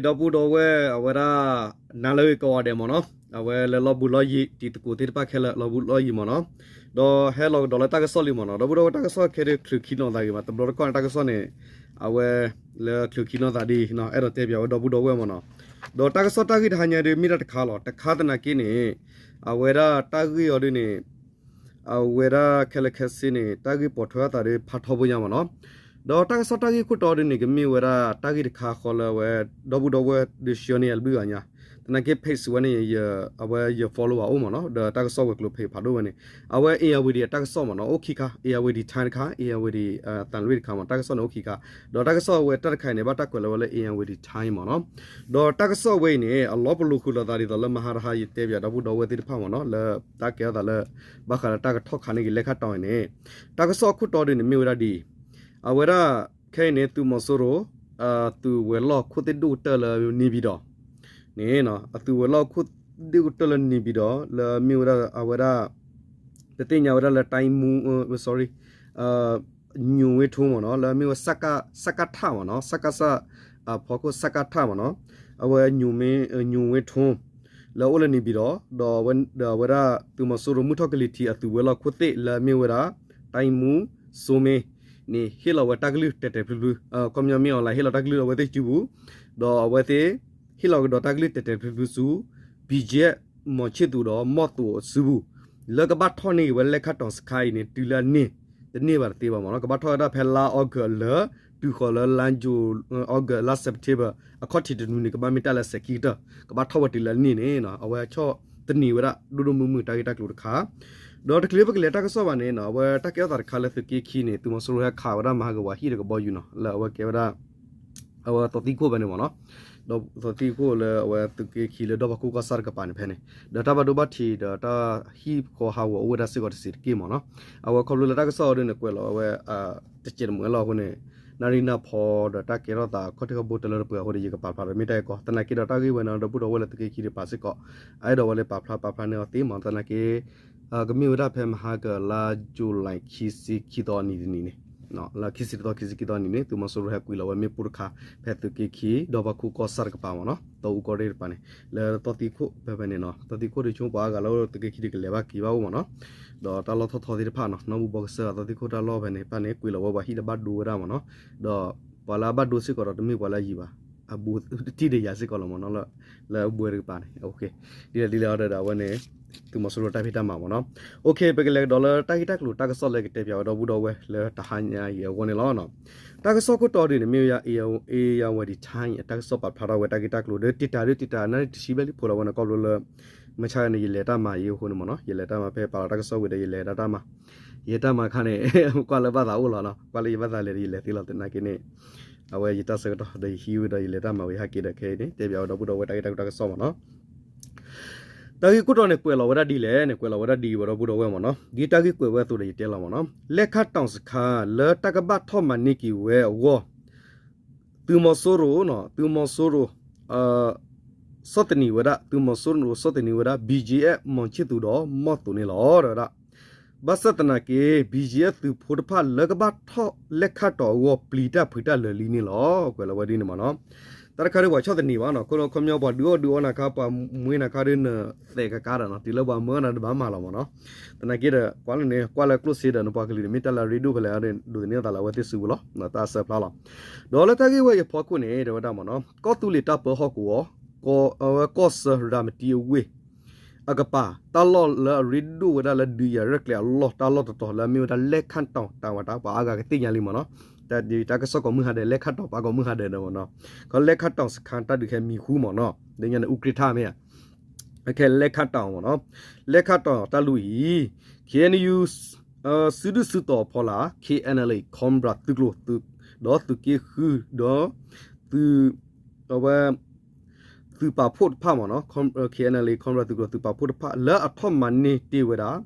ဒီပုၢ်ဒီဝဲၢ် အဝဲဒၣ် နၤလၢအဂ့ၤကိးဂၤဒဲးမ့ၢ်နီၤ, အဝဲလၢလီၢ်ဘူးလီၢ်ယံၤ တံၤသကိးသ့ၣ်တဖၣ်ခဲလၢာ် လီၢ်ဘူးလီၢ်ယံၤမ့ၢ်နီၤ, ဒီးဟဲလီၤကဒီးလၢတၢ်ကစီၣ်လံမ့ၢ်နီၤ, ဒီပုၢ်ဒီဝဲၢ်တၢ်ကစီၣ်ခဲဒုးချုးခံနီၢ်သးဂ့ၤမး တဘျီတခီၣ်န့ၣ်တၢ်ကစီၣ်န့ၣ် အဝဲ လၢချုးခံနီၢ်သးဒ် အဲၣ်ဒိးတဲပၠးဝဲဒီပုၢ်ဒီဝဲၢ်မ့ၢ်နီၤ, ဒီးတၢ်ကစီၣ်တၢ်ဂ့ၢ်တဟါညါဒ်မ့ၢ်တၢ်တခါလီၤ, တခါသနာ်က့န့ၣ် အဝဲဒၣ်တၢ်ဂ့ၢ်အီၤဒ်န့ၣ် အဝဲဒၣ်ခဲလၢာ်ခဲဆ့န့ၣ် တၢ်ဂ့ၢ်ပိာ်ထွဲအသးဒီးဖးထီဖိညါမ့ၢ်နီၤ, ဒီးတၢ်ကစီၣ်တၢ်ဂ့ၢ်ခိၣ်တီဒ်န့ၣ် ကမ့ၢ်ဝဲဒၣ်တၢ်ဂ့ၢ်တခါဃီလၢအဝဲ ဒီပုၢ်ဒီဝဲၢ်ဒုးဆှၢန့ၢ်အဘျုးဂၤညါ, သနာ်က့ page ဝဲန့ၣ် အဝဲယ follow ဘၣ်အိၣ်မ့ၢ်နီၤ, ဒီးတၢ်ကစီၣ်ဝဲၤကျိၤဖဲးဖးဒိၣ်ဝဲန့ၣ် အဝဲ အ့ၣ်ယၤဝ့ၤဒံး အတၢ်ကစီၣ်မ့ၢ်နီၤ, အိၣ်ခံခါ အ့ၣ်ယၤဝ့ၤဒံး time တခါ အ့ၣ်ယၤဝ့ၤဒံး သံလွံၢ်တခါမ့ၢ် တၢ်ကစီၣ်န့ၣ်အိၣ်ခံခါ, ဒီးတၢ်ကစီၣ်ဝဲတၢ်တခါအံၤန့ၣ် ဘၣ်တၢ်ကွဲးလီၤဝဲလၢ အ့ၣ်ယၤဝ့ၤဒံး time မ့ၢ်နီၤ, ဒီးတၢ်ကစီၣ်ဝဲအံၤန့ၣ် အလီၤပလိာ်ဃုာ်လိာ်သးဒ်သိးလၢမဟါတဟါ ယတဲပၠးဒီပုၢ်ဒီဝဲၢ်သ့ၣ်တဖၣ်မ့ၢ်နီၤ လၢတၢ်ကဲထီၣ်သးလၢ ဘၣ်ဃးလၢတၢ်ကထီၣ်ခးန့ၢ်က့ၤလဲခၣ်တီအံၤန့ၣ်, တၢ်ကစီၣ်အခိၣ်တီဒ်န့ၣ် မ့ၢ်ဝဲဒၣ်ဒ်အံၤ, အဝဲဒၣ် ခဲအံၤန့ၣ် သုးမီၤစိရိၤ သုးဝဲၤလီၢ်ခိၣ်သ့ၣ်ဒိၣ်ကတၢၢ်လၢ နေပြည်တော် န့ၣ်, အသုးဝဲၤလီၢ်ခိၣ်သ့ၣ်ဒိၣ်ကတၢၢ်လၢ နေပြည်တော် လၢမ့ၢ်ဝဲဒၣ်အဝဲဒၣ် တသ့ၣ်ညါဝဲဒၣ်လၢ တိုင်းမှူး sorry ညိုဝင်းထွန်း မ့ၢ်နီၤ လၢမ့ၢ်ဝဲ စကထ မ့ၢ်နီၤ စကစ အဖီခိၣ် စကထ မ့ၢ်နီၤ အဝဲ ညိုဝင်းထွန်း လၢအအိၣ်လၢ နေပြည်တော် ဒီးအဝဲဒၣ်သုးမီၤစိရိၤမုၢ်ထီၣ်ကလံၤထံးအသုးဝဲၤလီၢ်ခိၣ်သ့ၣ်လၢမ့ၢ်ဝဲဒၣ် တိုင်းမှူး စိုးမင်း န့ၣ် ဟ့ၣ်လီၤဝဲတၢ်ကလုၢ်တဲာ်တဲာ်ဖျုးဖျုး, ခီပညီမ့ၢ်အီၤလၢဟ့ၣ်လီၤတၢ်ကလုၢ်လၢအဝဲသ့ၣ်စုပူၤ, ဒီးအဝဲသ့ၣ် ဟ့ၣ်လီၤကဒီးတၢ်ကလုၢ်တဲာ်တဲာ်ဖျုးဖျုးဆူ ဘီၣ်ကၠံၣ် မီၤဆံၣ်သူးဒီးမီၣ်သိးအစုပူၤ, လၢကဘၣ်ထီၣ်န့ၢ်က့ၤဝဲလဲခၣ်တီၣ်စခါအံၤန့ၣ် တုၤလၢအန့ၢ် တန့ၢ်ဘၣ်တသ့ဘၣ်မ့ၢ်နီၤ, ကဘၣ်ထီၣ်ဝဲဒၣ်ဖဲလါအီကူးလၢ တုၤဃီၤလၢလါ August လါ September အခီၣ်ထံးတနွံန့ၣ် ကဘၣ်မ့ၢ်တၢ်လၢစဲးခံကတၢၢ်, ကဘၣ်ထီၣ်ဝဲတုၤလၢအန့ၢ်န့ၣ် အဝဲဆီၣ်သနံးဝဲဒၣ်ဒိၣ်ဒိၣ်မုၢ်မုၢ်တၢ်ဂ့ၢ်တၢ်ကျိၤတခါ, ဒီးတချုးပကလဲၤတၢ်ကစီၣ်ဘၣ်န့ၣ် အဝဲတၢ်ကဲထီၣ်သးတခါလၢသုးက့ခံန့ၣ် သုးမီၤစိရိၤဟဲခးဝဲဒၣ်မၤဟးဂီၤဝဲဟံၣ်ဒီးကဘီယူၤနီၤ လၢအဝဲကဲဝဲဒၣ် အဝဲသီသံခိၣ်ဖဲန့ၣ်မ့ၢ်နီၤ, ဒီးသီသံခိၣ်လၢအဝဲသုးက့ခံလၢဒီဖးခိၣ်ကီၢ်ဆၣ်တကပၤန့ၣ်ဖဲန့ၣ်, ဒီးတၢ်ဘၣ်ဒိဘၣ်ထံးဒီးတၢ်ဟံၣ်ဃီဟးဂီၤအိၣ်ဝဲဒၣ်စ့ၢ်ကီးတစဲးတက့ၢ်မ့ၢ်နီၤ, အဝဲခီဖျိလၢတၢ်ကစီၣ်အီၤဒ်န့ၣ် ကွဲးလီၤဝဲ တစဲးတမှဲၤလီၤအဃိန့ၣ်, နၣ်ရံၣ်နၢ်ဖီဒီးတၢ်ကဲထီၣ်သးခီၣ်ထံးခီၣ်ဘိတလၢတပှဲၤအဃိဒီး ယကပာ်ဖျါဒီးမ့ၢ်တၢ်အံၤကီး, သနာ်က့ဒီးတၢ်ဂ့ၢ်ဝဲန့ၣ် ဒီပုၢ်ဒီဝဲၢ်လၢသုးက့ခံတကပၤစ့ၢ်ကီး အအဲၣ်ဒိးဝဲလၢပာ်ဖျါပာ်ဖျါန့ၢ်အီၤသ့မ့ၢ်နီၤ, သနာ်က့ ကမ့ၢ်ဝဲဒၣ်ဖဲမဟါကလါယူၤလံ ခံဆံခံသီနံၤတနံၤန့ၣ်, လၢခံဆံတသီ ခံဆံခံသီနံၤန့ၣ် သုးမီၤစိရိၤဟဲကွံာ်လီၤဝဲမ့ၣ်ပိၢ်တခါ ဖဲသုးက့ခံ ဒီဖးခိၣ်ကီၢ်ဆၣ်တကပၤမ့ၢ်နီၤ, တီအူကီၢ်ရ့ၣ်တကပၤန့ၣ် လၢသီသံခိၣ်ဖဲဖဲန့ၣ်နီၤ, သီသံခိၣ်ဒုးဆိပှၤအါဂၤလၢသုးက့ခံဒုးကလဲၤဘၣ်က့ၤဘၣ်အိၣ်မ့ၢ်နီၤ, ဒီးတၢ်လီၢ်ထီၣ်ထီသ့ၣ်တဖၣ်နီၤ နီၢ်ဘူၣ်ဘီကစၢၢ်အသီသံခိၣ်တၢ်လီၢ်ဖဲန့ၣ် ပၣ်န့ၣ် ကွံာ်လီၤဝဲပှၤဟံၣ်လၢဘၣ်ဒိဝဲဒၣ်မ့ၢ်နီၤ, ဒီးပှၤလၢအဘၣ်ဒိစ့ၢ်ကီးဒီးတမ့ၢ်ပှၤလၢအယံၤဘၣ်, အဘူးတံၢ်ဒီးယၤစ့ၢ်ကီးလီၤမ့ၢ်နီၤ, လၢအဘူးတကပၤန့ၣ် ဒ်လဲၣ်ဒ်လဲၣ်အီၤဒီးအဝဲန့ၣ် သုးမီၤစိရိၤတၢ်ဖံးတၢ်မၤမ့ၢ်နီၤ, ပကလဲၤကဒီးလၢတၢ်ဂ့ၢ်တၢ်ကျိၤတၢ်ကစီၣ်လၢကတဲပၠးဝဲဒီပုၢ်ဒီဝဲၢ်လၢတဟါညါအံၤအဂီၢ်န့ၣ်လီၤ. တၢ်ကစီၣ်ခိၣ်တီဒ်န့ၣ် မ့ၢ်ဝဲ Ayeyarwady Times အတၢ်ကစီၣ်ပာ်ဖျါထီၣ်ဝဲတၢ်ဂ့ၢ်တၢ်ကျိၤဒီး တံာ်တာ်ဒ်တံာ်တာ်နၣ်ရံၣ်တဆံဘျဲၣ်လံဖိလီၤဝဲန့ၣ် ခီဖျိလၢ မုၢ်ဆါန့ၣ် ယလဲၤတၢ်မၤအံၤအဃိန့ၣ်မ့ၢ်နီၤ, ယလဲၤတၢ်မၤဖဲပာ်လီၤတၢ်ကစီၣ်ဝံၤဒီး ယလဲၤတၢ်မၤ, ယတၢ်မၤခါန့ၣ် ကွၢ်လၢဘၣ်သးအိၣ်လီၤနီၤ, ကွၢ်လၢယဘၣ်သးလဲၤဒီးယလဲၤသ့လီၤ သနာ်က့န့ၣ် အဝဲယတၢ်ဆၢကတီၢ်ဒီးယဟံးဝံၤဒီးယလဲၤတၢ်မၤဝံၤဟဲက့ၤဒီးခဲအံၤန့ၣ် တဲပၠးဝဲဒီပုၢ်ဒီဝဲၢ်တၢ်ဂ့ၢ်တၢ်ကျိၤတၢ်ကစီၣ်မ့ၢ်နီၤ. တၢ်ဂ့ၢ်ခိၣ်တီန့ၣ် ကွဲးလီၤဝဲဒၣ်ဒ်လဲၣ်န့ၣ် ကွဲးလီၤဝဲဒၣ်ဒ်အံၤဝဲဒီပုၢ်ဒီဝဲၢ်မ့ၢ်နီၤ, ဒ်တၢ်ဂ့ၢ်ကွဲးဝဲအသိးဒီးယတဲလီၤမ့ၢ်နီၤ, လဲခၣ်တီၣ်စခါလၢတၢ်ကဘၣ်ထီၣ်မၤန့ၢ်က့ၤဝဲအဂီၢ် သုးမီၤစိရိၤနီၤ, သုးမီၤစိရိၤ ဆီၣ်သနံးဝဲဒၣ်, သုးမီၤစိရိၤဆီၣ်သနံးဝဲဒၣ် ဘီၣ်ကၠံၣ် မီၤဆံၣ်သူးဒီးမီၣ်သိးန့ၣ်လီၤ တဲဝဲဒၣ်. ဘၣ်ဆၣ်သနာ်က့ ဘီၣ်ကၠံၣ် သုးဖိတဖၣ်လၢကဘၣ်ထီၣ်လဲခၣ်တီၣ်အဂီၢ် ပျံၤတၢ်ဖုးတၢ်လၢာ်လံန့ၣ်လီၤ. ကွဲးလီၤဝဲဒ်န့ၣ်မ့ၢ်နီၤ. တၢ်တခါဒ်ပှၤဆီၣ်သနံးဘၣ်နီၤ, ခီပညီပှၤဒုးအီၣ်ဒုးအီနၤခါ ပှၤမွ့နၤခါဒ်နသဲးကကါဒီးနီၤ, တုၤလၢပှၤမၢနၤတဘၣ်မၤလီၤမ့ၢ်နီၤ. သနာ်က့ဒီး ကွၢ်လၢန့ၣ် ကွၢ်လၢကျိၣ်စ့ဒီး နပှၤကလုာ်န့ၣ် မ့ၢ်တၢ်လၢအရ့ဒိၣ်ဖဲလဲၣ် ဒိးသန့ၤအသးလၢအဝဲသ့ၣ်စုပူၤလီၤ. တၢ်အစၢဖျါလီၤ. ဒီးလၢတၢ်ဂ့ၢ်ဝဲအံၤအဖီခိၣ်န့ၣ် တဲဝဲဒၣ်မ့ၢ်နီၤ, ကီၢ်သူလ့ၤတၢ်ပၢဟီၣ်ကဝီၤ ကီၢ်ဆၢရၤမတံအဝ့ၢ် အကပၤ တၢ်လီၢ်လၢအရ့ဒိၣ်ဝဲဒၣ်လၢဒုးယၤရဲၣ်ကျဲၤအလီၢ် တၢ်လီၢ်တတီၤလၢအမ့ၢ်ဝဲဒၣ် လဲခၣ်တီၣ် တၢ်ဝဲတၢ် ပှၤအါဂၤကသ့ၣ်ညါလံမ့ၢ်နီၤ. တၢ်ဒုးတၢ်ကစီၣ်ကိးမုၢ်ဟါဒဲး လဲခၣ်တီၣ် ပှၤကိးမုၢ်ဟါဒဲးဒီးမ့ၢ်နီၤ. ခီလဲခၣ်တီၣ်စခါတၢ်ဒုးခဲမံၤဃူမ့ၢ်နီၤ, ဒ်ညါန့ၣ် အူကြ့ၣ်ထၣ်မ့ၢ်ဧါ. ခဲလဲခၣ်တီၣ်မ့ၢ်နီၤ, လဲခၣ်တီၣ်တၢ်လူၤအံၤ ခ့ၣ်အဲၣ်ယူၣ် စုဒုၣ်စုတီၤအဖီလာ် ခ့ၣ်အဲၣ်အဲၣ်လ်အ့ ခီဘြၣ်သုးကျိၤ ဒီးသုးက့ဃု ဒီး သုး အဝဲ သုးပာ်ဖှိၣ်တဖၣ်မ့ၢ်နီၤ, ခ့ၣ်အဲၣ်အဲၣ်လ်အ့ ခီဘြၣ်သုးကျိၤ သုးပာ်ဖှိၣ်တဖၣ် လၢအထီၣ်မၤန့ၢ်တ့ၢ်ဝဲဒၣ်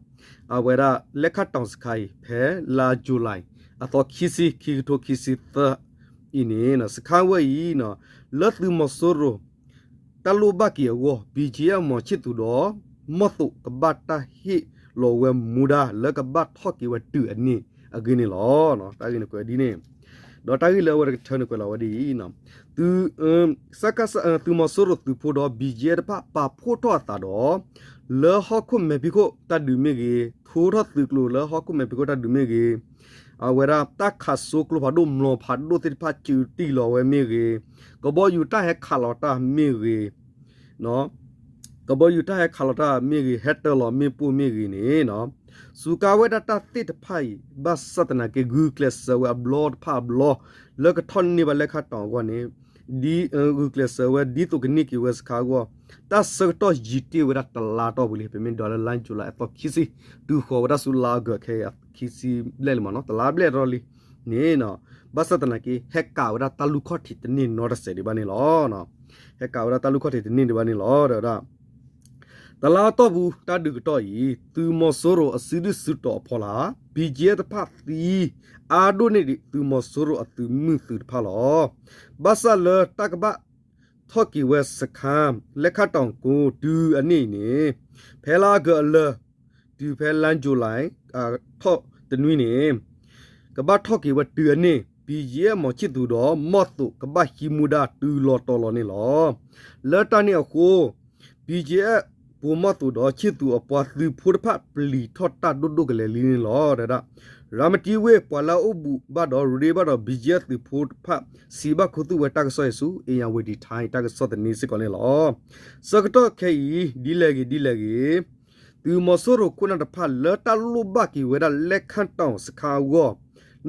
အဝဲဒၣ် လဲခၣ်တီၣ်စခါအံၤ ဖဲလါ July အသီခံဆံ ခံကထိခံဆံသၢအံၤန့ၣ် စခါဝဲအံၤ လၢသုးမီၤစိရိၤ တၢ်လိၣ်ဘၣ်က့ၤအဂီၢ် ဘီၣ်ကၠံၣ် မီၤဆံၣ်သူးဒီး မီၣ်သိး ကဘၣ်တၢ်ဟ့ၣ်လီၤဝဲမူဒါ လၢကဘၣ်ထီၣ်က့ၤဝဲတုၤအန့ၣ်အဂ့ၢ်န့ၣ်လီၤ. တၢ်ဂ့ၢ်န့ၣ်ကွဲးဒ်န့ၣ်, ဒီးတၢ်ဂ့ၢ်လၢအဝဲတကထၢန့ၣ်ကွဲးလီၤဝဲဒ်အံၤ, သုး စကစ သုးမီၤစိရိၤသုးဖိဒီး ဘံၣ်ကၠံအဲၣ်တဖၣ် ပာ်ဖှိၣ်ထီၣ်အသးဒီး လၢဟီၣ်ခိၣ်မဲာ်ဖံးခိၣ်တၢ်ဒုးမ့ၢ်ဂ့ၤ, ထိထီၣ်သုးကျိၤလၢဟီၣ်ခိၣ်မဲာ်ဖံးခိၣ်တၢ်ဒုးမ့ၢ်ဂ့ၤ, အဝဲဒၣ်တၢ်ခးစိကျိဖးဒိၣ် မျိာ်ဖးဒိၣ်သ့ၣ်တဖၣ် စုးတံၢ်လီၤဝဲမ့ၢ်ဂ့ၤ, ကဘီယူၤတၢ်ဟဲခးလီၤတၢ်မ့ၢ်ဂ့ၤ ကဘီယူၤတၢ်ဟဲခးလီၤတၢ်မ့ၢ်ဂ့ၤ, ဟဲတၢလီၤမ့ၣ်ပိၢ်မ့ၢ်ဂ့ၤန့ၣ် စူးကါဝဲဒၣ်တၢ်သ့ၣ်တဖၣ်အံၤ ဘၣ်ဆၣ်သနာ်က့ ဂုာ်ကျဲးစၢးဝဲအဘျီတဖၣ်အဘျီ လၢကထီၣ်န့ၢ်ဘၣ်လဲၣ်ခၣ်တီၣ်အဂီၢ်န့ၣ် ဒ် ဂုာ်ကျဲးစၢးဝဲဒ်သိးကန့ၢ်က့ၤဝဲစခါအဂီၢ် တၢ်ဆၢကတီၢ်ယံၤတ့ၢ်ဝဲဒၣ်တလါတီၢ်ပူၤလံ. ပမ့ၢ်ဒွးလၢ လါယူၤလံ အသီခံဆံ တုၤဃီၤဝဲဒၣ်ဆူလါအီကူး ခဲအံၤခံဆံဘျဲၣ်လံမ့ၢ်နီၤ, တလါဘျဲၣ်တီၢ်လံန့ၣ် ဘၣ်ဆၣ်သနာ်က့ ဟဲကးဝဲဒၣ်တၢ်လူၢ်ခီၣ်ထံးတန့ၢ်နီတစဲးဒံးဘၣ်န့ၣ်လီၤ. ဟဲကးဝဲဒၣ်တၢ်လူၢ်ခီၣ်ထံးတန့ၢ်ဒံးဘၣ်န့ၣ်လီၤ. ဒီးဝဲဒၣ် တလါတီၢ်ပူၤ တၢ်ဒုးကတီၢ်အံၤ သုးမီၤစိရိၤအစုဒုၣ်စုတီၤအဖီလာ် ဘံၣ်ကၠံအဲၣ်တဖၣ်သံ အါဒိၣ်န့ၢ်ဒံး သုးမီၤစိရိၤအသုးမုၢ်သုးတဖၣ်လီၤ. ဘၣ်ဆၣ်လၢတၢ်ကဘၣ်ထီၣ်က့ၤဝဲစခါ လဲၣ်ခၣ်တီၣ်ကိးတုၤအန့ၣ်အံၤန့ၣ် ဖဲလါအီကူးအလၢာ် တုၤဖဲလါယူၤလံ ထီၣ်တနွံန့ၣ် ကဘၣ်ထီၣ်က့ၤဝဲတုၤအန့ၣ် ဘံၣ်ကၠံအဲၣ် မီၤခၠံၣ်သူးဒီး မီၣ်သိး ကဘၣ်ဟံးမူဒါတုၤလီၤတီၤလီၤန့ၣ်လီၤ. လၢတၢ်န့ၣ်အဃိ ဘံၣ်ကၠံအဲၣ် ပိာ်မီၣ်သိးဒီးခၠံၣ်သူးအပှၤသုးဖိတဖၣ် ပျံၤထီၣ်တၢ်ဒိၣ်ဒိၣ်ကလဲာ်လံန့ၣ်လီၤ. ဒီးဝဲဒၣ် ရၤမတံဝ့ၢ် ပှၤလၢအအိၣ်ဘူးဘၣ်ဒီးရ့ဘၣ်ဒီး ဘံၣ်ကၠံအဲၣ်သုးဖိတဖၣ် စံးဘၣ်ခူသူၣ်ဝဲတၢ်ကစီၣ်အံၤဆူ အ့ၣ်ယၣ်ဝတံၤထါ တၢ်ကစီၣ်သန့စ့ၢ်ကီးန့ၣ်လီၤ. ဆၢကတီၢ်ခဲအံၤ ဒ်လဲၣ်ဂ့ၤဒ်လဲၣ်ဂ့ၤ သုးမီၤစိရိၤခိၣ်နၢ်တဖၣ် လၢတၢ်လိၣ်ဘၣ်က့ၤဝဲဒၣ်လဲၣ်ခၣ်တီၣ်စခါအဂီၢ်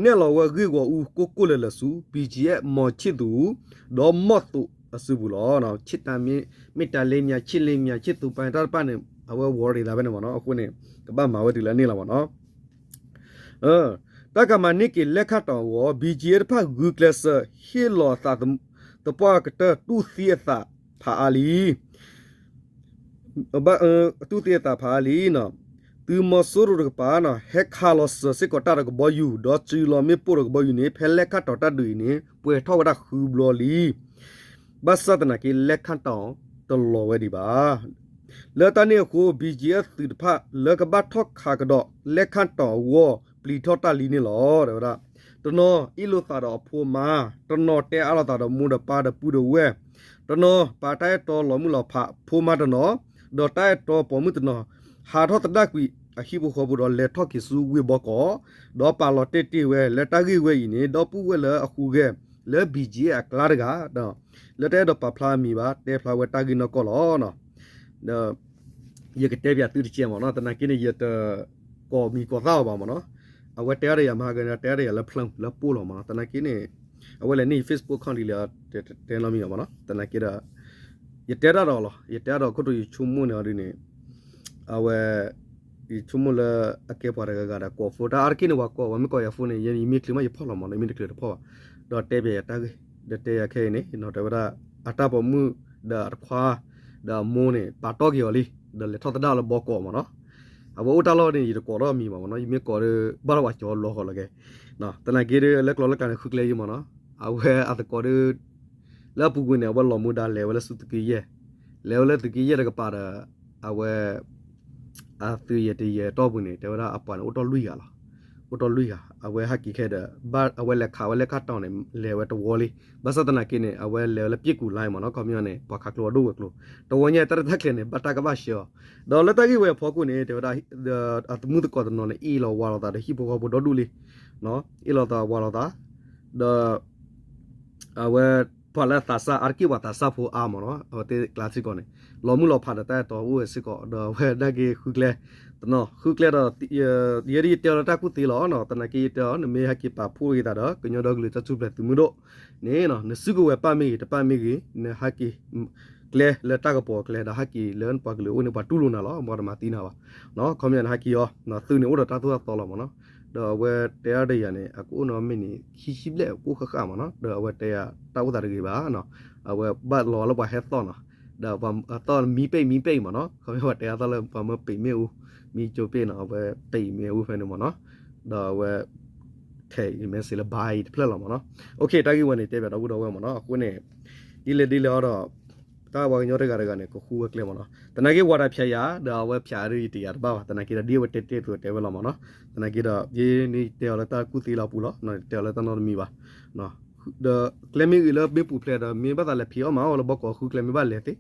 နဲၣ်လီၤဝဲဂ့ၢ်ဂီၢ်အူကိၢ်ကိၢ်လၢၤလၢၤဆူ ဘံၣ်ကၠံအဲၣ် မီၤခၠံၣ်သူး ဒီးမီၣ်သိးအစုပူၤလီၤ. မ့ၢ်တၢ်လ့ၣ်မ့ၢ် ခၠံၣ်လ့ၣ်မ့ၢ် ခၠံၣ်သူးပၤ တၢ်တဖၣ်န့ၣ် အဝဲ worry သးဖဲန့ၣ်မ့ၢ်နီၤ, အဃိန့ၣ် ကဘၣ်မၤဝဲတုၤလၢအန့ၢ်လီၤမ့ၢ်နီၤ. တၢ်ကမၤန့ၢ်က့ၤလဲၣ်ခၣ်တီၣ်အဂီၢ် ဘံၣ်ကၠံအဲၣ်တဖၣ် ဂုာ်ကျဲးစၢးဟ့ၣ်လီၤအသးသပှၢ်ကတၢၢ် တူၢ်သံအသးဖးအါလံ တူၢ်သံအသးဖးအါလံ. သုးမီၤစိရိၤတကပၤ ဟဲခးလီၤစၢၤစ့ၢ်ကီးတၢ်ဒီးကဘီယူၤ ဒီးစုးလီၤမ့ၣ်ပိၢ်ဒီးကဘီယူၤန့ၣ် ဖဲလဲၣ်ခၣ်တီၣ်တၢ်ဒုးအံၤန့ၣ် ပှဲၤထီၣ်ဝဲဒၣ်ဃုဘျီလံ. ဘၣ်ဆၣ်သနာ်က့ လဲၣ်ခၣ်တီၣ်တလီၤဝဲဒံးဘၣ်. လၢတၢ်န့ၣ်အဃိ ဘံၣ်ကၠံအဲၣ်သုးတဖၣ် လၢကဘၣ်ထီၣ်ခးကဒီးလဲၣ်ခၣ်တီၣ်အဂီၢ် ပျံၤထီၣ်တၢ်လံန့ၣ်လီၤ. ဒီးဝဲဒၣ် တနီၤအ့ၣ်လိာ်သးဒီးအဖိအမါ, တနီၤတဲအါလိာ်သးဒီးမိၢ်ဒီးပၢ်ဒီးပုၢ်ဒီးဝဲၢ်, တနီၤပာ်တၢ်အဲၣ်တီလီၤမုၢ်လီၤဖး ဖိမါတနီၤ, ဒီးတၢ်အဲၣ်တီပိာ်မုၣ်တနီၤ ဟးထီၣ်သဒၣ်ကွံာ်အဟံၣ်ဖိဃီဖိဒီးလဲၤထီၣ်က့ၤဆူဝ့ၢ်ဘီကီး, ဒီးပာ်လီၤတဲာ်တ့ၢ်ဝဲလၢတၢ်ဂ့ၢ်ဝဲအံၤန့ၣ် ဒီပုၢ်ဝဲၢ်လၢအဟူးဂဲၤလၢ ဘံၣ်ကၠံအဲၣ် အကျါတဂၤ ဒီးလၢတအဲၣ်ဒိးပာ်ဖျါအမံၤဘၣ် တဲဖျါဝဲတၢ်ဂ့ၢ်နီၢ်ကီၢ်လီၤ. ဒီး ယကတဲပၠးသုတကဲးမ့ၢ်နီၤ, သနာ်က့န့ၣ် ယတကိးမံၤကိးသၣ်အီၤဘၣ်မ့ၢ်နီၤ, အဝဲတဲအါဒီးယၤမဟါကန့ၣ် တဲအါဒီးယၤလၢဖျၢၣ်လၢပိၢ်လီၤမ့ၢ်နီၤ, သနာ်က့န့ၣ် အဝဲလဲၤန့ၢ်ယ Facebook ခီၣ်ဒ်လဲၣ် တဲနီတမံၤဘၣ်မ့ၢ်နီၤ, သနာ်က့ဒီး ယတဲတၢ်ဒီးလီၤ, ယတဲတၢ်ဒီးခိၣ်တိၤယဆိကမိၣ်န့ၣ်အီၤဒ်န့ၣ် အဝဲ ယဆိကမိၣ်လၢအကဲပှၤတဂၤဂၤဒီးကိးဖိ တၢ်အါတက့ၢ်န့ၣ် ပှၤကိးဝဲမ့ၢ်ကိးယၤဖိန့ၣ် ယမ့ၢ်ချုးမးယဖီၣ်လီၤမ့ၢ်နီၤ, ယမ့ၢ်တချုးတဖီၣ်ဘၣ်, ဒီးတဲပၠးယၤတၢ်ဂ့ၢ်, ဒီးတဲယၤခဲအံၤန့ၣ် တဲဝဲဒၣ် အတၢ်ပိာ်မုၣ်ဒီးအတခွါ ဒီးအမိၢ်န့ၣ် ပာ်တီၢ်က့ၤအီၤလံ, ဒီးလဲၤထီၣ်သဒၣ်လၢဘီကီးမ့ၢ်နီၤ, အဝဲအိၣ်တၢ်လီၢ်န့ၣ် ယတကိးထီၣ်အမံၤဘၣ်မ့ၢ်နီၤ, ယမ့ၢ်ကိးဒီး ဘၣ်ထီၣ်ပှၤကၠီၤလီၤဃီလၢကဲ, သနာ်က့ဒီး လၢကျိာ်လၢကျါန့ၣ် ဃုကျဲယံမ့ၢ်နီၤ, အဝဲအသကိးဒီး လၢအပူၤကွံာ်န့ၣ် အဝဲလီၤမူဒါလဲၤဝဲလၢဆူသုးက့ယဲၢ်, လဲၤဝဲလၢသုးက့ယဲၢ်တကပၤဒီး အဝဲ အသုးယဲၢ်တယဲၢ်တီၢ်ပူၤန့ၣ် တဲဝဲဒၣ်အပှၤန့ၣ် အိၣ်တ့ၢ်လွံၢ်ဂၤလီၤ, အိၣ်တ့ၢ်လွံၢ်ဂၤ, အဝဲဟဲက့ၤခဲဒီး ဘၣ်အဝဲလဲၤခးဝဲလၢခါတီၤန့ၣ် လဲၤဝဲတဝီလံ, ဘၣ်ဆၣ်သနာ်က့န့ၣ် အဝဲလဲၤဝဲလၢပျ့ၢ်ကူၤလါမ့ၢ်နီၤ, ခီပညီန့ၣ် ပှၤခးကျိအဒိၣ်ဝဲၤကျိၤ, တဝီညါတၢ်ရဲၣ်တၢ်ကျဲၤန့ၣ် ဘၣ်တၢ်ကဘၣ်ဆှၢအီၤ, ဒီးလၢတၢ်ဂ့ၢ်ဝဲအဖီခိၣ်န့ၣ် တဲဝဲဒၣ် အသမုၢ်သကိးတနီၤန့ၣ် အ့ၣ်လီၤဝါလိာ်သးဒီးဟံၣ်ဖိဃီဖိဒီဒူၣ်လံ, အ့ၣ်လီၤသးဝါလိာ်သး, ဒီး အဝဲ ပှၤလၢအသးစၢ် အါတက့ၢ်ပှၤသးစၢ်ဖိအါမ့ၢ်နီၤ, အဝဲသ့ၣ်ကျါစ့ၢ်ကီးန့ၣ် လီၤမုၢ်လီၤဖးဒီးတၢ်အဲၣ်တီအိၣ်ဝဲစ့ၢ်ကီး, ဒီးအဝဲဒၣ်က့ၤဃုကျဲ, တနီၤ ဃုကျဲဒီး ယဲဒၣ်ယတဲအီၤလၢတၢ်ကူၣ်သ့လီၤ, သနာ်က့ယတဲအီၤ နမ့ၢ်ဟဲက့ၤပာ်ဖှိၣ်က့ၤသးဒီး ကညီဒီကလုာ်တၢ်ထူၣ်ဖျဲးသုးမုၢ်ဒိၣ်န့ၣ် နစုကဝဲၤပၢ်မ့ၢ်ဂ့ၤ တပၢ်မ့ၢ်ဂ့ၤ နဟဲက့ၤ ကျဲလၢတၢ်ကပီၤကျဲ ဒီးဟဲက့ၤလၢပှၤကလုာ်အအိၣ်န့ၣ် ပှၤတူၢ်လိာ်နၤလီၤ, ပှၤတမၤသံနၤဘၣ်, ခီပညီန့ၣ် ဟဲက့ၤအီၤ သုးန့ၣ်အိၣ်ဒီးတၢ်သိၣ်တၢ်သီလီၤမ့ၢ်နီၤ, ဒီးအဝဲတဲအါဒီးယၤန့ၣ် အကအိၣ်နီၤမ့ၢ်န့ၣ် ခံဆံဘျဲၣ် ကအိၣ်ဃၣ်ဃၣ်မ့ၢ်နီၤ, ဒီးအဝဲတဲတၢ်အိၣ်သးတဂ့ၤဘၣ်နီၤ, အဝဲဘၣ်လီၤလၢပှၤဟဲသီၣ်နီၤ, ဒီးပှၤသီၣ်မံပ့ၢ်မံပ့ၢ်မ့ၢ်နီၤ, ခီပညီပှၤတဲအသီၣ်လၢပှၤမၢပံာ်မ့ၣ်အူ, မံကၠိပ့ၣ်နီၤ, အဝဲပံာ်မ့ၣ်အူဖဲန့ၣ်မ့ၢ်နီၤ, ဒီးအဝဲ ထဲး message လၢ bye တဖျၢၣ်လီၤမ့ၢ်နီၤ, တၢ်ဂ့ၢ်ဝဲန့ၣ် တဲဘၣ်ဒီပုၢ်ဒီဝဲၢ်မ့ၢ်နီၤ, အဃိန့ၣ် ဒ်လဲၣ်ဒ်လဲၣ်အီၤဒီး တၢ်ပှၤကညီတဂၤတဂၤန့ၣ် ကဃူဝဲကျဲမ့ၢ်နီၤ, သနာ်က့ ဝၤဒၣ်ဖၠးယၤ ဒီးအဝဲဖၠးဒ်ယတယၤတဘၣ်ဘၣ်, သနာ်က့ဒီး ဒ်အဝဲတဲတဲအသိးတဲဝဲလီၤမ့ၢ်နီၤ, သနာ်က့ဒီး ယဲန့ၣ်တဲအီၤလၢတၢ်ကူၣ်သ့လီၤပူၤလီၤ, တဲအီၤလၢတၢ်နီတမံၤဘၣ်, ဒီးကျဲမ့ၢ်ဂ့ၤလၢမ့ၢ်ပူၤဖျဲးဒီး မ့ၢ်ဘၣ်သးလဲၤဖံးအီၣ်မၤအီၣ်လၢဘီကီၢ်ဃုကျဲမ့ၢ်ဘၣ်လဲၤသ့,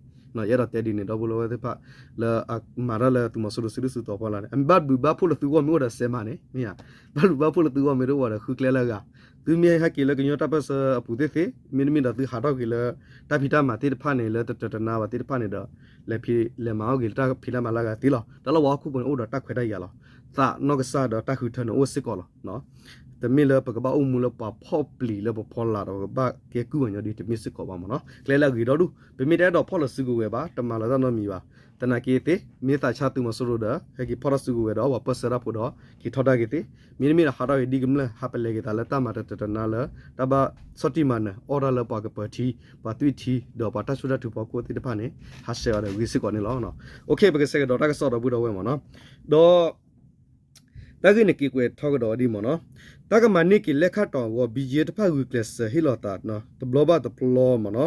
ယအဲၣ်ဒိးတဲဒ်န့ၣ် ဒီပုၢ်ဝဲၢ်သ့ၣ်တဖၣ် လၢအမၤတၢ်လၢသုးမီၤစိရိၤစုဒုၣ်စုတီၤဖီလာ်န့ၣ် အမ့ၢ်ဘၣ်ဘျုးဘၣ်ဖှိၣ်လၢသုဂီၢ်မ့ၢ်အိၣ်ဒီးစဲးမၤန့ၣ် မ့ၢ်ဧါ, ဘၣ်ဘျုးဘၣ်ဖှိၣ်လၢသုဂီၢ်မ့ၢ်တအိၣ်ဒီးဃုကျဲလၢအဂၤ, သုမ့ၢ်ဟဲက့ၤလၢကညီတၢ်ပၢၢ်ဆၢအပူၤသ့ၣ်သ့ၣ် မ့တမ့ၢ်ဒီးသုဟးထီၣ်က့ၤလၢ တၢ်ဖံးတၢ်မၤသ့ၣ်တဖၣ်န့ၣ် လၢတတၢတနါဘၣ်သ့ၣ်တဖၣ်န့ၣ်ဒီး လဲၤဖံးလဲၤမၤအီၣ်က့ၤလၢတၢ်ဖံးတၢ်မၤလၢအဂၤသ့လီၤ. တၢ်လၢပှၤဟီၣ်ခိၣ်ဖိန့ၣ် အိၣ်ဒီးတၢ်ခွဲးတၢ်ယာ်လီၤ. သးနီၢ်ကစၢ်ဒီးတၢ်ဃုထၢန့ၣ်အိၣ်စ့ၢ်ကီးလီၤ. တမ့ၢ်လၢပကဘၣ်အိၣ်မူလၢပှၤဖီၣ်ပျံၤလၢပဖီလာ်ဒီး ပကဘၣ်ကဲကုၢ်ပှၤညီဒ်တမ့ၢ်စ့ၢ်ကီးဘၣ်မ့ၢ်နီၤ. ကျဲလၢအဂ့ၤဒီဒူၣ် ပမ့ၢ်တအဲၣ်ဒိးဖီၣ်လီၤစုကဝဲၤဘၣ် တမၤလီၤတၢ်နီတမံၤဘၣ်. သနာ်က့သ့ၣ် မ့ၢ်သးဆါသုးမီၤစိရိၤဒီး ဟဲက့ၤဖီၣ်ထီၣ်စုကဝဲၤဒီး ပှၤပၢၢ်ဆၢတၢ်ဖိဒီး က့ၤထီဒါက့ၤသ့, မ့တမ့ၢ်ဒီးဟးထီၣ်က့ၤဒ်ကမျၢၢ် ဟးပလဲၤက့ၤသးလၢတၢ်မၤတတၢတနါလၢ တၢ်ဘၣ်ဆီၣ်တံၢ်မၤနၢၤ အီၣ်တၢ်လၢပှၤကပၢၤထံ ပှၤသွံၣ်ထံ ဒီးပှၤတၢ်စိတၢ်ထုးဖီခိၣ်သ့ၣ်တဖၣ်န့ၣ် ဟးဆှဲးအီၤဒီးဂ့ၤစ့ၢ်ကီးန့ၣ်လီၤ. ပကဆဲးကဒီးတၢ်ကစီၣ်ဒီပုၢ်ဒီဝဲၢ်မ့ၢ်နီၤ. ဒီး တၢ်ဂ့ၢ်န့ၣ်က့ၤကွဲးထီၣ်ကဒီးဒ်မ့ၢ်နီၤ, တၢ်ကမၤန့ၢ်က့ၤလဲခၣ်တီၣ်အဂီၢ် ဘံယဲတဖၣ် ဂုာ်ကျဲးစၢးဟ့ၣ်လီၤသး တဘျီဘၣ်တဘျီမ့ၢ်နီၤ,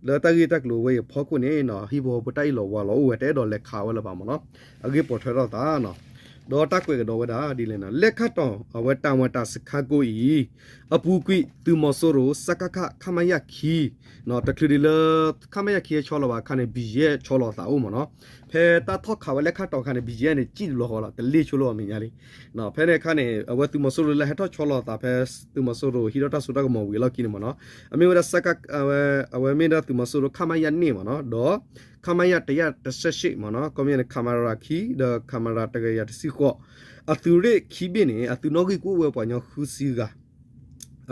လၢတၢ်ဂ့ၢ်တၢ်ကျိၤဝဲအံၤအဖီခိၣ်န့ၣ် ဟံၣ်ဖိဃီဖိတၢ်အ့ၣ်လိာ်ဝါလိာ်အိၣ်ဝဲ တအဲၣ်ဒိးလဲၤခးဝဲလၢၤဘၣ်မ့ၢ်နီၤ, အဂ့ၢ်ပိာ်ထွဲထီၣ်သးနီၤ. ဒီးတၢ်ကွဲးကဒီးဝဲဒၣ်ဒ်လဲၣ်နီၤ, လဲခၣ်တီၣ်အဝဲတၢ်မၤတၢ်စခါကိးအံၤ အပူၤကွံာ်သုးမီၤစိရိၤ စကခ ခမရ ခံ တချုးဒံးလၢ ခမရ ခံဟဲဆီလီၤဘၣ်အခါန့ၣ် ဘံယဲဆီလီၤသးအိၣ်မ့ၢ်နီၤ. ဖဲတၢ်ထီၣ်ခးဝဲလဲခၣ်တီၣ်အခါန့ၣ် ဘံယဲန့ၣ် စံၣ်တဘျီဃီလီၤ တလ့ၣ်ဆိလၢအမဲာ်ညါလံ. ဖဲန့ၣ်အခါန့ၣ် အဝဲသုးမီၤစိရိၤလၢဟဲထီၣ်ဆီလီၤသးဖဲ သုးမီၤစိရိၤဟံးထီၣ်တၢ်စိတၢ်ကမီၤဝံၤအလီၢ်ခံန့ၣ်မ့ၢ်နီၤ, အမ့ၢ်ဝဲဒၣ် အဝဲမ့ၢ်ဒၣ်သုးမီၤစိရိၤ ခမရ န့ၣ်မ့ၢ်နီၤ, ဒီး ခမရ တရာတဆယ့်ရှစ် မ့ၢ်နီၤ, ခီပညီန့ၣ် ခမရ ခံ ဒီး ခမရ တကယၤတဆံဃိး အသုးရ့ၣ်ခံဘ့ၣ်န့ၣ် အသုးနီၣ်ဂံၢ်ကအိၣ်ဝဲပှၤကညီဃုဆံဂၤ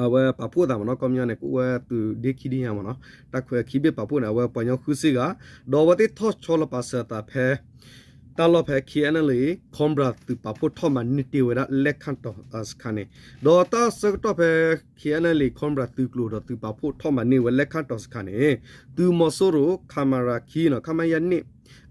အဝဲပာ်ဖှိၣ်သးမ့ၢ်နီၤ, ခီပညီန့ၣ် ကအိၣ်ဝဲသုးဒ့ခံဒ့ညါမ့ၢ်နီၤ, တၢ်ခွဲးခံဘ့ၣ်ပာ်ဖှိၣ်န့ၣ် အဝဲပှၤကညီဃုဆံဂၤ, ဒီးအဝဲသ့ၣ်ထီၣ်ဆီလီၤပာ်စၢၤအသးဖဲ တၢ်လီၢ်ဖဲ ခီဘြၣ် သုးပာ်ဖှိၣ်ထီၣ်မၤန့ၢ်တ့ၢ်ဝဲဒၣ်လဲခၣ်တီၣ်စခါန့ၣ်, ဒီးတၢ်ဆၢကတီၢ်ဖဲ ခီဘြၣ် သုးကျိၤဒီးသုးပာ်ဖှိၣ်ထီၣ်မၤန့ၢ်ဝဲလဲခၣ်တီၣ်စခါန့ၣ်, သုးမီၤစိရိၤ ခမရ ခံနီၤ, ခမရ န့ၣ်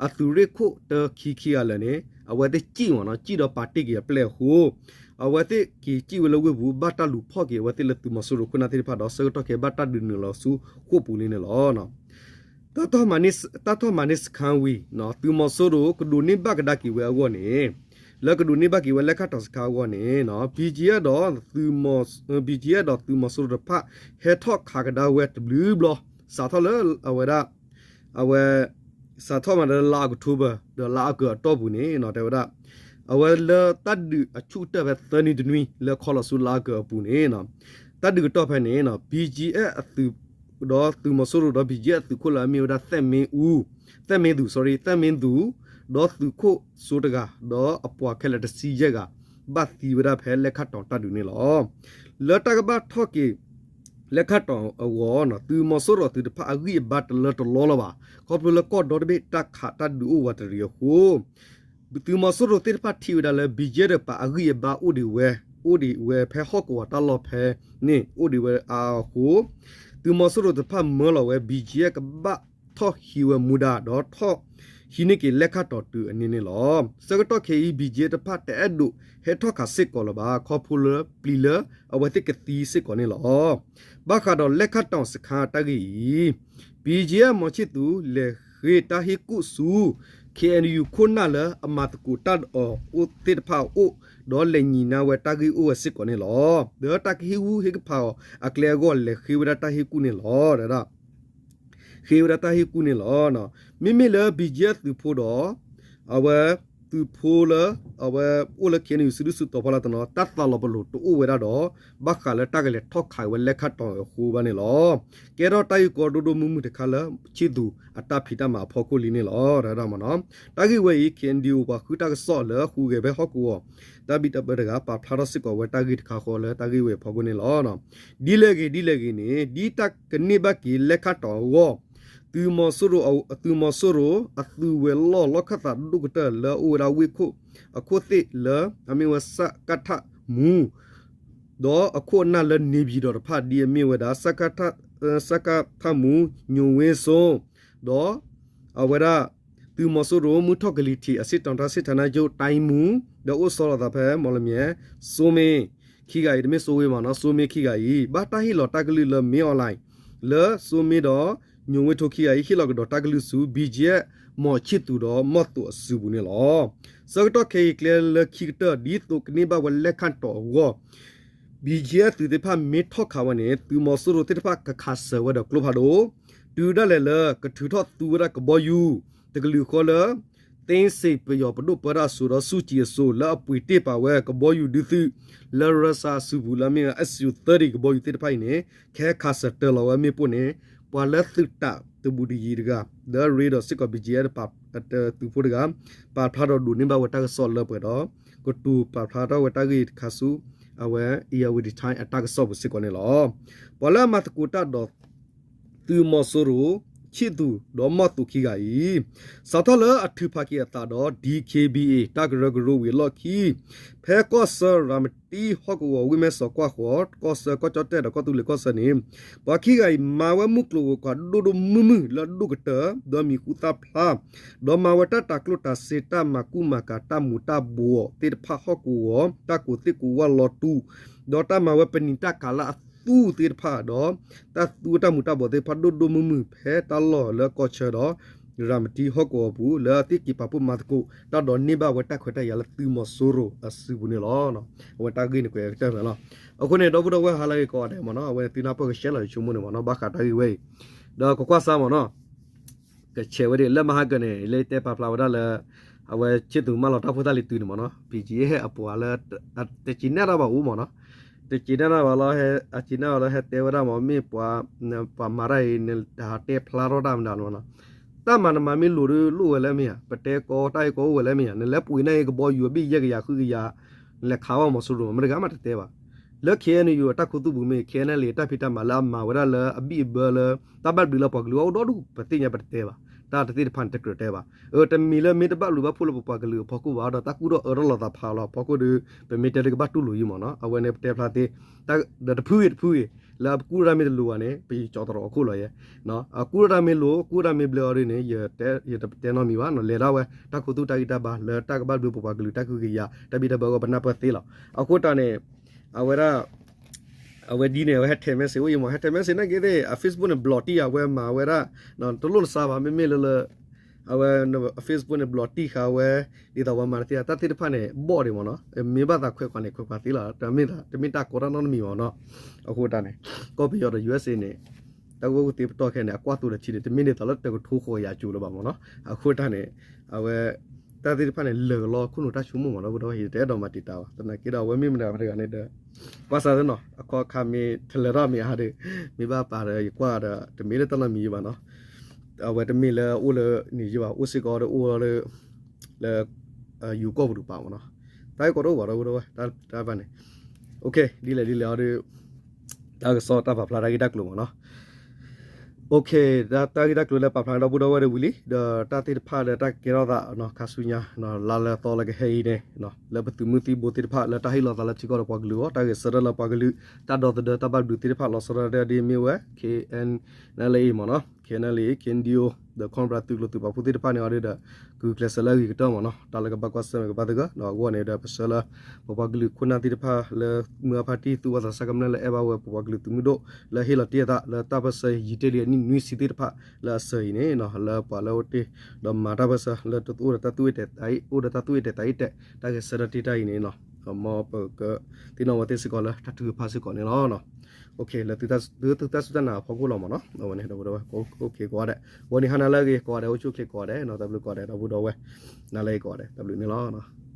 အသုးရ့ၣ်ခိၣ်တၢခံခံဂၤလၢာ်န့ၣ် အဝဲသ့ၣ်စံၣ်မ့ၢ်နီၤ, စံၣ်ဒီးပာ်တ့ၢ်က့ၤအပျဲၢ်အဃိ အဝဲသ့ၣ်က့ၤစံၣ်ဝဲလၢဝ့ၢ်ပူၤ ဘၣ်တၢ်လူၤဖီၣ်က့ၤအဝဲသ့ၣ်လၢသုးမီၤစိရိၤခိၣ်နၢ်သ့ၣ်တဖၣ်ဒီး ဆၢကတီၢ်ခဲအံၤဘၣ်တၢ်ဒုးနုာ်လီၤဆူဃိာ်ပူၤလံန့ၣ်လီၤ. တၢ်ထီၣ်မၤန့ၢ်စခါဝံၤ သုးမီၤစိရိၤကဒိးန့ၢ်ဘၣ်ကဒါက့ၤဝဲအဂီၢ်န့ၣ်, လၢကဒိးန့ၢ်ဘၣ်က့ၤဝဲလဲခၣ်တီၣ်စခါအဂီၢ်န့ၣ် ဘံကဲဒီး ဘံကဲဒီးသုးမီၤစိရိၤတဖၣ် ဟဲထီၣ်ခးကဒါဝဲတဘျုးဘျီ, စးထီၣ်လၢအဝဲဒၣ် အဝဲ စးထီၣ်မးလၢလါအီးကထိဘၢၣ် ဒီးလါအီကူးအတီၢ်ပူၤန့ၣ် တဲဝဲဒၣ် အဝဲလၢတၢ်ဒုးအဆူၣ်ကတၢၢ်ဖဲသၢနွံတနွံ လၢခီလီၤဆူလါအီးကူးအပူၤန့ၣ် တၢ်ဒုးကတီၢ်ဖဲန့ၣ် ဘံကဲအသုး ဒီးသုးမီၤစိရိၤဒီး ဘံကဲအသုးခိၣ်လၢအမ့ၢ်ဝဲဒၣ် သဲၣ်မ့ၣ်အူ သဲၣ်မ့ၣ်သူး sorry သဲၣ်မ့ၣ်သူး ဒီးသုးခိၣ်စိတဂၤ ဒီးအပှၤခဲလၢာ်တဆံယဲၢ်ဂၤ ဘၣ်သံဝဲဒၣ်ဖဲလဲခၣ်တီၣ်တၢ်ဒုးန့ၣ်လီၤ. လၢတၢ်ကဘၣ်ထီၣ်က့ၤ လဲခၣ်တီၣ်အဂီၢ် သုးမီၤစိရိၤအသုးတဖၣ်အဂံၢ်အဘါတလၢတလီလၢၤဘၣ်. ခီဖျိလၢကီၢ်ဒီတဘ့ၣ်တၢ်ခးတၢ်ဒုးအိၣ်ဝးတရံးအဃိ သုးမီၤစိရိၤသ့ၣ်တဖၣ်ထံၣ်ဝဲဒၣ်လၢ ဘံကဲတပၤအဂံၢ်အဘါအိၣ်ဒံးဝဲ အိၣ်ဒံးဝဲဖဲဟီၣ်ကဝီၤတၢ်လီၢ်ဖဲန့ၣ် အိၣ်ဒံးဝဲအါအဃိ သုးမီၤစိရိၤတဖၣ်မၢလီၤဝဲ ဘံကဲကဘၣ်ထီၣ်ဟံးဝဲမူဒါ ဒီးထီၣ်ဟံးန့ၢ်က့ၤလဲခၣ်တီၣ်တုၤအန့ၣ်န့ၣ်လီၤ. ဆၢကတီၢ်ခဲအံၤ ဘံကဲတဖၣ်တအဲၣ်ဒိးဟဲထီၣ်ခးစ့ၢ်ကီးလၢၤဘၣ် ခီဖျိလၢပျံၤလၢအဝဲသ့ၣ်ကသံစ့ၢ်ကီးန့ၣ်လီၤ. ဘၣ်ဃးဒီးလဲခၣ်တီၣ်စခါတၢ်ဂ့ၢ်အံၤ ဘံကဲ မောင်ချစ်သူ လဲၤဃ့တၢ်ဟ့ၣ်ကူၣ်ဆူ ခ့ၣ်အဲၣ်ယူၣ် ခိၣ်နၢ်လၢအမၤသကိးတၢ်ဒီးအီၤသ့ၣ်တဖၣ်အအိၣ် ဒီးလဲၤညံးနါဝဲတၢ်ဂ့ၢ်အိၣ်ဝဲစ့ၢ်ကီးန့ၣ်လီၤ. ဒီးတၢ်ကဟ့ၣ်ဂူာ်ဟ့ၣ်ကဖးအီၤအကျဲအဂီၢ် လဲၤဃ့ဝဲဒၣ်တၢ်ဟ့ၣ်ကူၣ်န့ၣ်လီၤ. ဃ့ဝဲဒၣ်တၢ်ဟ့ၣ်ကူၣ်န့ၣ်လီၤ. မ့မ့ၢ်လၢ ဘံကဲ သုးဖိဒီး အဝဲ သုးဖိလၢ အဝဲအိၣ်လၢ ခ့ၣ်အဲၣ်ယူၣ် စုဒုၣ်စုတီၤဖီလာ်တနီၤ တၢ်သးလီၤပလိာ်တအိၣ်ဝဲဒၣ်ဒီး ဘၣ်ဃးလၢတၢ်ကလဲၤထီၣ်ခးဝဲလဲခၣ်တီၣ်အဃိဘၣ်န့ၣ်လီၤ. ကဲထီၣ်တၢ်ဂ့ၢ်ကီဒိၣ်ဒိၣ်မုၢ်မုၢ်တခါလၢ ချစ်သူ အတၢ်ဖံးတၢ်မၤအဖီခိၣ်လံန့ၣ်လီၤ. တၢ်ဂ့ၢ်ဝဲအံၤ ခ့ၣ်အဲၣ်ယူၣ် ပှၤဃုတၢ်ကစီၣ်လၢဟူးဂဲၤဖဲဟီၣ်ကဝီၤ တၢ်ဘံၣ်တၢ်ဘၢတဂၤ ပာ်ဖျါထီၣ်စ့ၢ်ကီးဝဲတၢ်ဂ့ၢ်တခါဃီလၢတၢ်ဂ့ၢ်ဝဲအဖီခိၣ်န့ၣ်လီၤ. ဒ်လဲၣ်ဂ့ၤဒ်လဲၣ်ဂ့ၤန့ၣ် ဒ်တၢ်ကန့ၢ်ဘၣ်က့ၤလဲခၣ်တီၣ်အဂီၢ် သုးမီၤစိရိၤ သုးမီၤစိရိၤအသုးဝဲၤလီၢ်လီၢ်ခၢၣ်သးဒိၣ်ကတၢၢ်လၢအအိၣ်ဝဲဒၣ်ဝ့ၢ်ခိၣ်အခိၣ်သ့ၣ်လၢ အမ့ၢ်ဝဲ စကထ မူ ဒီးအခိၣ်အနၢ်လၢ နေပြည်တော် တဖၣ် ဒ်အမ့ၢ်ဝဲဒၣ် စကထ မူ ညိုဝင်းစိုး ဒီး အဝဲဒၣ် သုးမီၤစိရိၤ မုၢ်ထီၣ်ကလံၤထံး အစစ်တောင်တိုင်းစစ်ဌာနချုပ် တိုင်းမှူး ဒီးအိၣ်ဆီလီၤသးဖဲ မော်လမြိုင် စိုးမင်း ခံဂၤအံၤ တမ့ၢ် စိုးဝင်း မ့ၢ်နီၤ စိုးမင်း ခံဂၤအံၤ ဘၣ်တၢ်ဟ့ၣ်လီၤတၢ်ကလုၢ်လၢ မင်းအောင်လှိုင် လၢ စိုးမင်း ဒီး ညိုဝင်းစိုး ခံဂၤအံၤ ဟ့ၣ်လီၤကဒီးတၢ်ကလုၢ်ဆူ ဘံကဲ မောင်ချစ်သူ ဒီး မောင်သိန်းအစုပူၤန့ၣ်လီၤ. ဆၢကတီၢ်ခဲအံၤ ကျဲလၢခံကတၢၢ် ဒ်သိးကန့ၢ်ဘၣ်ဝဲလဲခၣ်တီၣ်အဂီၢ် BGF သုးသ့ၣ်တဖၣ်မ့ၢ်ထီၣ်ခးဝဲန့ၣ် သုးမီၤစိရိၤသ့ၣ်တဖၣ်ကခးစၢၤဝဲဒီးကျိဖးဒိၣ်, တုၤဒၣ်လဲာ်လၢကထုးထီၣ်သူဝဲဒၣ်ကဘီယူၤ တကလုာ်ဃီလၢ သ့စ့ၣ်ပယီၤပဒိၣ်ပၢတၢ်အစိၤဒီးစူၣ်ကံၤအစိၤ လၢအပှ့ၤတ့ၢ်ပာ်ဝဲကဘီယူၤဒုးသုး လၢရၢစၢအစုပူၤလၢအမ့ၢ် S U thirty ကဘီယူၤသ့ၣ်တဖၣ်အံၤန့ၣ် ကဟဲခးစၢၤတၢၤလီၤဝဲမ့ၣ်ပိၢ်န့ၣ် ပှၤလၢသုးတးတဘူးတယံၤတဂၤ လၢအရ့ဒီးစ့ၢ်ကီး BGF သုးဖိတဂၤ ပာ်ဖျါထီၣ်ဒိးန့ၢ်ဘၣ်ဝဲတၢ်ကစီၣ်လၢပှဲၤဒီး ကတိၤပာ်ဖျါထီၣ်ဝဲတၢ်ဂ့ၢ်တခါဆူ အဝဲ Irrawaddy Times အတၢ်ကစီၣ်ပူၤစ့ၢ်ကီးန့ၣ်လီၤ. ပှၤလၢအမၤသကိးတၢ်ဒီး သုးမီၤစိရိၤ ခၠံးသူၣ်ဒီးမီၢ်သိးခံဂၤအံၤ စးထီၣ်လၢအထုးဖးက့ၤအသးဒီး DKBA တၢ်ကရၢကရိဝံၤအလီၢ်ခံ ဖဲကီၢ်ဆၢရၤမတံဟီၣ်ကဝီၤဝ့ၢ်မဲၢ်စီၤကွၢ်ဃီၤ ကီၢ်ဆၢကီၢ်ကၠီၣ်တဲၣ်ဒီးကီၢ်သူလ့ၤကီၢ်ဆၢန့ၣ် ပှၤခံဂၤအံၤ မၤဝဲမုၢ်ကျိၤဝဲၤကွာ်ဒိၣ်ဒိၣ်မုၢ်မုၢ်လၢအဒိၣ်ကတၢၢ် ဒီးမံၤဟူသၣ်ဖျါ ဒီးမၤဝဲတၢ်တၤကျိၣ်တၤစ့ တၢ်မၤကူၣ်မၤကၤ တၢ်မူၤတၢ်ဘှီးသ့ၣ်တဖၣ်ဟီၣ်ကဝီၤ တၢ်ကူးသ့ၣ်ကူးဝၣ်လီၤတူာ် ဒီးတၢ်မၤဝဲပနံာ်တၢ်ကၤလၢအသူသ့ၣ်တဖၣ်ဒီး တၢ်သူတၢ်မူၤတၢ်ဘှီးသ့ၣ်တဖၣ်ဒိၣ်ဒိၣ်မုၢ်မုၢ် ဖဲတၢ်လီၢ်လၢကီၢ်ဆၢဒီး ရၤမတံဟီၣ်ကဝီၤပူၤ လၢအသ့ၣ်က့ၤပာ်ဖှိၣ်မၤသကိး တၢ်ဒိးန့ၢ်ဘၣ်ဝဲတၢ်ခွဲးတၢ်ယာ်လၢသုးမီၤစိရိၤအစုပူၤန့ၣ်လီၤ. အဝဲတၢ်ဂ့ၢ်န့ၣ်ကွဲးကတၢၢ်ဖဲလီၤ. အဃိန့ၣ် ဒီပုၢ်ဒီဝဲၢ်ဟါလၢအဂ့ၤကိးဂၤဒဲးမ့ၢ်နီၤ အဝဲန့ၣ်သုနၢ်ပၢၢ်ကဆှဲလီၤယဆိကမိၣ်န့ၣ်မ့ၢ်နီၤ ဘၣ်ဃးတၢ်ဂ့ၢ်ဝဲအံၤ ဒီးကကွၢ်စၢ်မ့ၢ်နီၤ ကဆဲးဝဲဒၣ်လၢမဟါကၢန့ၣ် လၢတဲပာ်ဖျါဝဲဒၣ်လၢ အဝဲခၠံးသူၣ်မၢလီၤတၢ်ဖိတၢ်လံၤတုၤန့ၣ်မ့ၢ်နီၤ BGF အပှၤလၢ တက့ၤနဲၣ်တၢ်ဘၣ်အိၣ်မ့ၢ်နီၤ တက့ၤနဲၣ်တၢ်ဘၣ်လီၤ အက့ၤနဲၣ်ဘၣ်လီၤ ဟဲတဲဝဲဒၣ်မ့ၢ် မ့ၢ်ပှၤ ပှၤမၤတၢ်အံၤ နတဟးတဲဖျါထီၣ်တၢ်မနုၤန့ၣ်မ့ၢ်နီၤ တၢ်မၤနမၤမ့ၢ်လိၤဒီးလိၣ်ဝဲလဲၣ်မ့ၢ်ဧါ ပတဲကီတၢ်အံၤကီအိၣ်ဝဲလဲၣ်မ့ၢ်ဧါ နလဲၤပှ့ၤန့ၢ်အံၤကဘီယူၤအဘ့ၣ်ယဲၢ်ကယၤဃုကယၤ နလဲၤခးဘၣ်မီၤစိရိၤမ့ၢ်တဂၤမးတတဲဘၣ် လၢ K N U အတၢ်ခူသူၣ်ပူၤမ့ၢ် K N L A တၢ်ဖံးတၢ်မၤလၢအမၤဝဲဒၣ်လၢအဘံၣ်အဘၢလၢ တၢ်ဘၣ်ဘျုးလၢပှၤကလုာ်အအိၣ်ဒီဒူၣ် ပသ့ၣ်ညါပတတဲဘၣ် တၢ်တသ့ၣ်တဖၣ်န့ၣ်တကြၢးတဲဘၣ် အတမံၤလၢမ့ၢ်တဘၣ်ဘျုးဘၣ်ဖှိၣ်လၢပပှၤကလုာ်အဖီခိၣ်ဘၣ်ဒီး တၢ်ကူၣ်ထီၣ်အၢထီၣ်လိာ်သးဖးလီၤအဖီခိၣ်ဒီး ပမ့ၢ်တဲတကဘၣ်တူၢ်လိာ်ယံၤမ့ၢ်နီၤ အဝဲန့ၣ်ပတဲဖျါသ့ ဒီးတဖုဂ့ၤတဖုဂ့ၤ လၢအကူၣ်ထီၣ်တၢ်မ့ၢ်တလိၤဘၣ်န့ၣ် ပယံာ်ကၠီတရီးအခိၣ်လီၤယဲ အကူၣ်ထီၣ်တၢ်မ့ၢ်လိၤ ကူၣ်ထီၣ်တၢ်မ့ၢ်ဘျဲးအီၤဒ်န့ၣ် ယတတဲနီတမံၤဘၣ်နီၤ လဲၤဒၣ်ဝဲ တၢ်ခူသူၣ်တၢ်ဂံၢ်တၢ်ဘါလၢတၢ်ကဘၣ်ဘျုးပပှၤကလုာ်တၢ်ကဟုကယာ် တၢ်ဘံၣ်တၢ်ဘၢအဂီၢ်ပနၢ်ပၢၢ်သ့လီၤ အဃိတၢ်န့ၣ် အဝဲဒၣ် အဝဲဒ်န့ၣ် အဝဲဟဲထဲး message အိၣ်အံၤမ့ၢ် ဟဲထဲး message နာ်က့သ့ၣ် အ Facebook န့ၣ် block တံၢ် အဝဲမၤဝဲဒၣ် တလိၣ်တစါဘၣ် မ့မ့ၢ်လၢလၢ အဝဲ Facebook န့ၣ် block တံၢ်ဃာ်ဝဲ ဒ်သိးပှၤမၤတသ့ တၢ်သ့ၣ်တဖၣ်န့ၣ် ဘီၣ်ဒံးမ့ၢ်နီၤ မ့ၢ်ဘၣ်သးခွဲးခွါန့ၣ် ခွဲးခွါသ့လီၤ တမ့ၢ်တၢ်ကီတၢ်နီတမံၤမ့ၢ်နီၤ အဃိတၢ်န့ၣ် ကီၢ်ပယီၤဒီး U S A န့ၣ် တၢ်ဂိၢ်သ့ပတီၢ်ခဲန့ၣ် အကွၢ်သိးဒီးထံန့ၣ် တမ့ၢ်ဒ်သိးလၢတကထိဃိးကယၤကၠိလၢၤဘၣ်မ့ၢ်နီၤ အဃိတၢ်န့ၣ် အဝဲ တၢ်သ့ၣ်တဖၣ်န့ၣ် လၢာ်ကလီခိၣ်နူာ်တၢ်ဆိကမိၣ်မ့ၢ်နီၤ ဒီပုၢ်ဒီဝဲၢ် ယတအဲၣ်ဒိးမၤတံာ်တာ်ဘၣ် သနာ်က့ဒီး အဝဲမ့ၢ်မတၤမတၤတဂၤန့ၣ်ဒီး ကွၢ်စၢ်သ့နီၤ အခီခါမ့ၢ်ထလၢၤထီၣ်မ့ၢ်အါဒီး မ့ၢ်ဘၣ်ပာ်ဒီးယကွၢ်ဒီး တမ့ၢ်လၢတၢ်နီတမံၤဘၣ်နီၤ အဝဲတမ့ၢ်လၢအိၣ်လၢန့ၣ်ယံၤဘၣ် အိၣ်စ့ၢ်ကီးဒီးအိၣ်လၢ လၢ ယူၤကီၢ်ပူၤတကပၤမ့ၢ်နီၤ တၢ်ဂ့ၢ်ကီတအိၣ်ဘၣ်ဒီပုၢ်ဒီဝဲၢ် တၢ်တၢ်ဘၣ်န့ၣ် ဒ်လဲၣ်ဒ်လဲၣ်အီၤဒီး တၢ်ကစီၣ်တၢ်ပာ်ဖျါတၢ်ဂ့ၢ်တၢ်ကျိၤမ့ၢ်နီၤ တၢ်ဂ့ၢ်တၢ်ကျိၤလၢပာ်ဖျါဒီပုၢ်ဒီဝဲၢ်ဒီးဝံၤလံ ဒီးတၢ်သ့ၣ်တဖၣ်ဒီးတၢ်ကဲထီၣ်သး ခါဆူညါ လါလၢသီလၢကဟဲအံၤန့ၣ် လၢပသုးမုၢ်သံၣ်ဘိသ့ၣ်တဖၣ်လၢတၢ်ဟ့ၣ်လီၤသးလၢထံကီၢ်ဒီးပှၤကလုာ်အဂီၢ် တၢ်ဂဲၤဆၢထၢၣ်လၢပှၤကလုာ် တၢ်ဒီသဒၢတၢ်ဘၣ်ဘျုးသ့ၣ်တဖၣ်လီၤဆီဒၣ်တၢ်ဒ်မ့ၢ်ဝဲ K N L A မ့ၢ်နီၤ K N L A K N D O ဒီး Cobra သုးကျိၤသုးပာ်ဖှိၣ်သ့ၣ်တဖၣ်န့ၣ်အီၤဒီး ဂုာ်ကျဲးစၢးလၢအဂ့ၤကတၢၢ်မ့ၢ်နီၤ တၢ်လၢကဘၣ်ကွၢ်ဆၢၣ်မဲာ်ကဘၣ်သဂၢၢ် ဒီးအဂီၢ်န့ၣ်ဒီး ပဆၢလၢ ပပှၤကလုာ်ခိၣ်နၢ်သ့ၣ်တဖၣ်လၢ မုၢ်အါဖါတံၢ်သူၣ်ဘီၣ်သးစၢ်ကမျၢၢ်လၢအဲၣ်ဘၣ်ဝဲပပှၤကလုာ်သုးမုၢ်ဒိၣ် လၢဟ့ၣ်လီၤတ့ၢ်အသးလၢတၢ်ပၢၢ်ဆၢယံာ်တ့ၢ်လံအနံၣ်နွံဆံသ့ၣ်တဖၣ်လၢအစၢၤအံၤန့ၣ် လၢပှၤလၢအိၣ်တ့ၢ် ဒီးမၤတၢ်ပၢၢ်ဆၢလၢ အိၣ်ဒီးတၢ်သူၣ်အ့ၣ်တဲာ်သးအ့ၣ် အိၣ်ဒီးတၢ်သူၣ်အ့ၣ်တဲာ်သးအ့ၣ်တဲာ် တၢ်ဂဲၤဆၢထၢၣ်တ့ၢ်တၢ်အံၤန့ၣ် မ်ပကသ့ၣ်နီၣ်ဝဲသ့ၣ်စ့ၢ်ကီးလၢတၢ်ထုကဖၣ်စ့ၢ်ကီးန့ၣ်လီၤ. လၢသုတၢ်စူၢ်တၢ်နာ်အဖီခိၣ်လီၤမ့ၢ်နီၤ အဝဲန့ၣ်ဒီး အိၣ်ဆူၣ်အိၣ်ချ့ကိးဂၤဒဲး ဝဲန့ၣ်ဟါနၤလၢအဂ့ၤကိးဂၤဒဲး အိၣ်ဆူၣ်အိၣ်ချ့ကိးဂၤဒဲး တၢ်ဘျုးကိးဂၤဒဲး ဒီပုၢ်ဒီဝဲၢ် နၤလၢအဂ့ၤကိးဂၤဒဲး တၢ်ဘျုးန့ၣ်လီၤ.